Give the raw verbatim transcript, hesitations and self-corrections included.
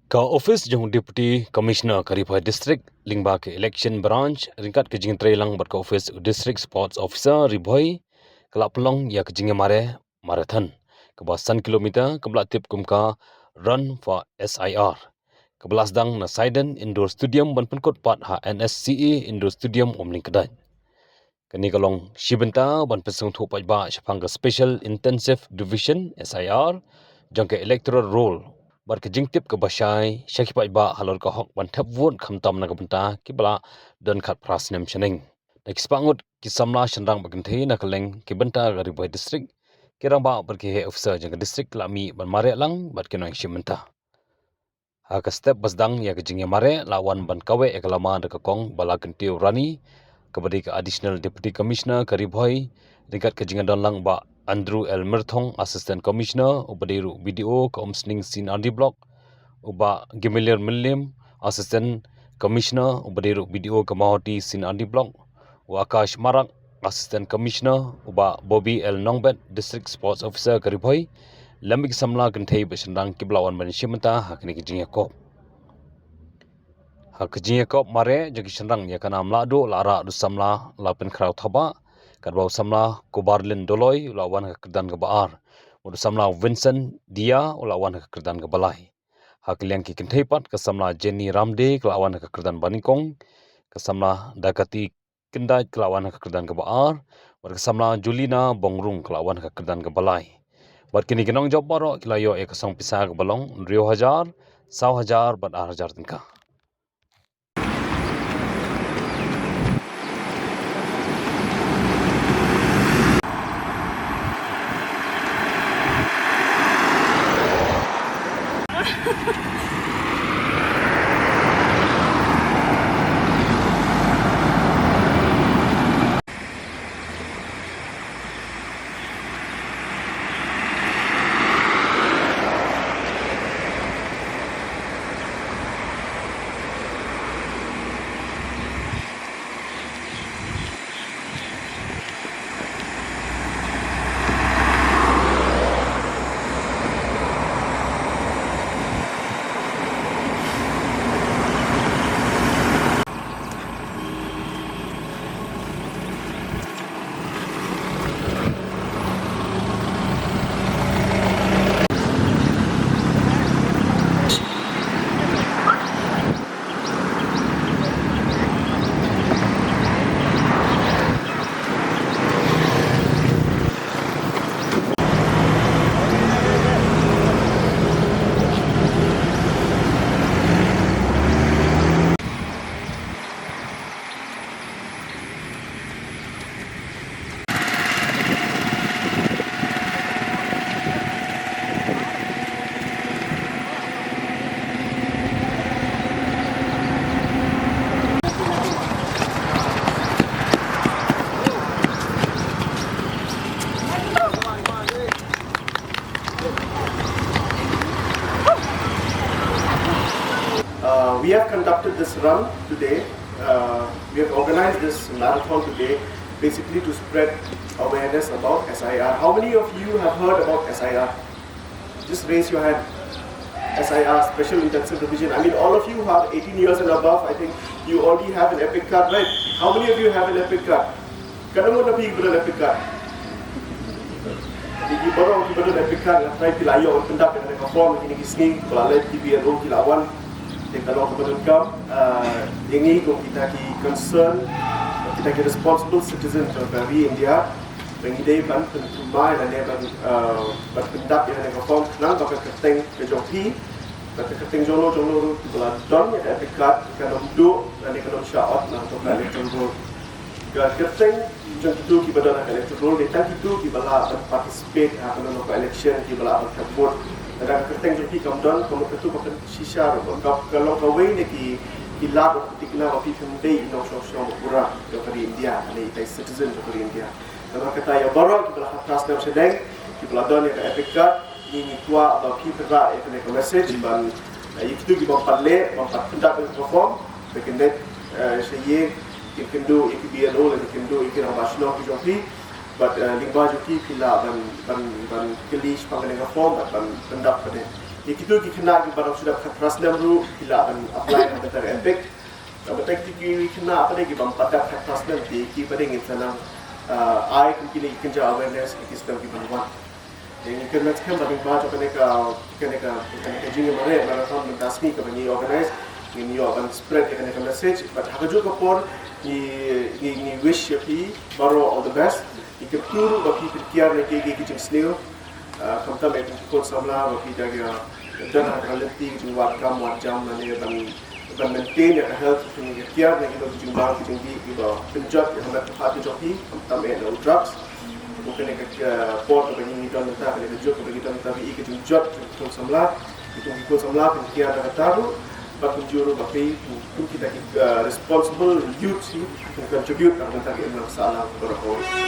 Ka office jong Deputy Commissioner ka Ri Bhoi District lyngba ka Election Branch ryngkat ka jingtreilang bad ka office District Sports Officer Ri Bhoi ka la pynlong ïa ka jingïamare marathon kaba san kilometer kaba la tip kum ka Run for S I R, kaba la sdang na Saiden Indoor Stadium ban pynkut pat ha N S C A Indoor Stadium Umling Kdain. Kane ka long shi bynta ban pynsngewthuh paidbah shaphang ka Special Intensive Division, S I R, jong ka Electoral Roll bad ka jingtip kaba shai sha ki paidbah halor ka hok ban thep vote khamtam na ka bynta kiba la don khatphra snem shaneng. Na ki spah ngut ki samla shynrang bad kynthei na kylleng ki bynta ka Ri Bhoi District ki rangbah bad ki heh officer jong ka district ki la mih ban mareh lang bad ki nongshim bynta. Ha ka step ba sdang ïa ka jingïamare la wan ban kaweh ïa ka lama da ka kong ba la kyntiew rani kaba dei ka Additional Deputy Commissioner ka Ri Bhoi ryngkat ka jingdon lang Bah Andrew L Myrthong, Assistant Commissioner, uba dei ruh B D O ka Umsning C and R D Block, u Bah Gimilier Mylliem, Assistant Commissioner, uba dei ruh B D O ka Mawhati C and R D Block, u Akash Marak, Assistant Commissioner, u Bah Bobby L Nongbet, District Sports Officer ka Ri Bhoi, lem bad ki samla kynthei bad shynrang kiba la wan ban shim bynta ha kane ka jingïakop. Ha ka jingïakop mareh jong ki shynrang ïa ka nam lahduh lahrah u samla la pynkhraw thaba, katba u samla Kubarlin Doloi u la wan ha ka kyrdan kaba ar, bad u samla Vincent Dia u la wan ha ka kyrdan kaba lai. Ha ka liang ki kynthei pat ka samla Jenny Ramde ka la wan ha ka kyrdan ba nyngkong, ka samla Dakati Kyndait ka la wan ha ka kyrdan kaba ar, bad ka samla Julina Bongrung ka la wan ha ka kyrdan kaba lai. Bad kine ki nongjop baroh ki la ïoh ïa ka song pisa kaba long hynriew hajar, saw hajar bad ar hajar tyngka. Uh, we have conducted this run today. Uh, we have organized this marathon today basically to spread awareness about S I R. How many of you have heard about S I R? Just raise your hand. S I R, Special Intensive Revision. I mean, all of you who are eighteen years and above, I think you already have an EPIC card, right? How many of you have an EPIC card? Katno ngut na phi kiba don EPIC card? Ki baroh kiba don EPIC card, nga tharai ki la ïoh ban pyndap ïa kane ka form ha kine ki sngi, ba la leit ki B L O ki la wan. Te ka long kaba donkam, ah, ïa ngi kum kita ki concern, kita ki responsible citizen jong ka ri India, ba ngi dei ban pynthymmai lane ban, ah, ban pyndap ïa kane ka form khnang ba ka kyrteng ka jong phi, ba ka kyrteng jong no jong no ruh ba la don ïa ka EPIC card kan ym duh lane kan ym shah ot na ka electoral roll. Ka kyrteng jong kito kiba don ha ka electoral roll dei tang kito kiba lah ban participate ha kano kano ka election, kiba lah ban thep vote. Lada ka kyrteng jong phi kam don, ka mut katu ba kan shisha ruh ba ka, ka long kawei na ki, ki lad ba ka thikna ba phi phim dei i nongshong shnong ba pura jong ka ri India, lane itai citizen jong ka ri India. Namar kata ïa baroh kiba la khatphra snem shaneng, kiba la don ïa ka EPIC card, ngi, ngi kwah ba phi pynrah ïa kane ka message ban, eh, ïa kito ki bym pat leh, bym pat pyndap ïa ka form, ba kin leit, eh, sha ïing, kin kynduh ïa ki B L O lane kin kynduh ïa ki rangbah shnong ki jong phi. Bad, eh, lyngba jong ki phi lah ban, ban, ban kylli shaphang kane ka form bad ban pyndap pat de. Ïa kito ki khynnah kiba dang shu dap khatphra snem ruh ki lah ban apply na ka bynta ka EPIC. Namar kata kito ki khynnah pat de kiba ym pat dap khatphra snem te ki pat de ngin sa nang, ah, ai kum kine ki kynja awareness ïa ki snem kiban wan. Ïa ngi kyrmen skhem ba lyngba jong kane ka, kane ka, kane ka jingïamareh marathon mynta sngi kaba ngi organize, ngin ïoh ban spread ïa kane ka message. But ha kajuh ka por ngi, ngi, ngi wish ïa phi baroh all the best. Ngi kyrkhu ruh ba phi pynkiar na ki, ki, ki jingsniew. Ah, khamtam ïa ki khun samla ba phi da ki, don ha ka lynti ki jingwad kam wad jam lane ban, ban maintain ïa ka health, phi kiar na kino ki jingbam ki jingdih kiba pynjot ïa ka met ka phad ka jong phi, khamtam ïa na u drugs. Kum kane ka, ah, por kaba ngi don mynta, kane ka juk kaba ngi don mynta, ba i ka jingjot jong ki khun samla, ki khun samla phin kiar da kata ruh. Bad kumjuh ruh ba phi kum kita ki, ah, responsible youth hi phin contribute na ka bynta ka imlang sahlang baroh kawei.